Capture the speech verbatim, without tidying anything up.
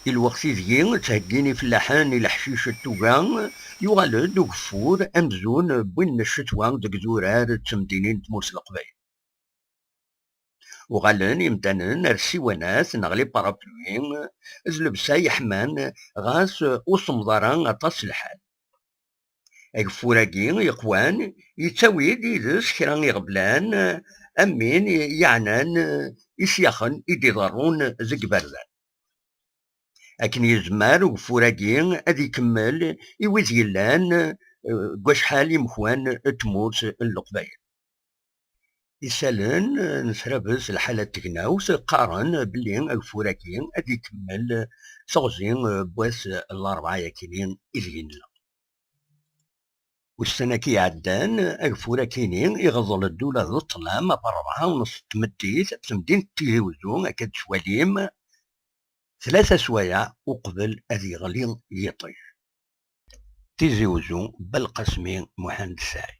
I lweqt ideg ttheggin ifellaḥen i leḥcic n tuga, yuɣal-d ugeffur amzun n win n ccetwa deg idurar d temdinin n tmurt n Leqbayel. Uɣalen yimdanen ar ssiwanat neɣ les parapluies d llebsa yeḥman, ɣas ur semmeḍ ara aṭas lḥal. Ageffur-agi yeqwan yettawi-d yid-s kra iɣeblan, am win yeɛnan isyaxen i d-iḍerrun deg iberdan. Akken yezmer ugeffur-agi ad ikemmel i wid yellan, eh, deg wacḥal imekwan n tmurt n Leqbayel. Isallen, eh, n tṛabet lḥala n tegnawt qqaren belli ageffur-agi ad ikemmel teɣzi, eh, n wass n larebɛa-yakini ideg nella. Ussan-agi iɛeddan, ageffur-akini iɣeḍel-d ula d ṭṭlam ɣef rebɛa u nṣ n tmeddit ɣef temdint n Tizi Wezzu, akka d-twalim, tlata swayeɛ uqbel ad yeɣli yiṭij. Tizi Wezzu, Belqasmi Muḥend Sɛid.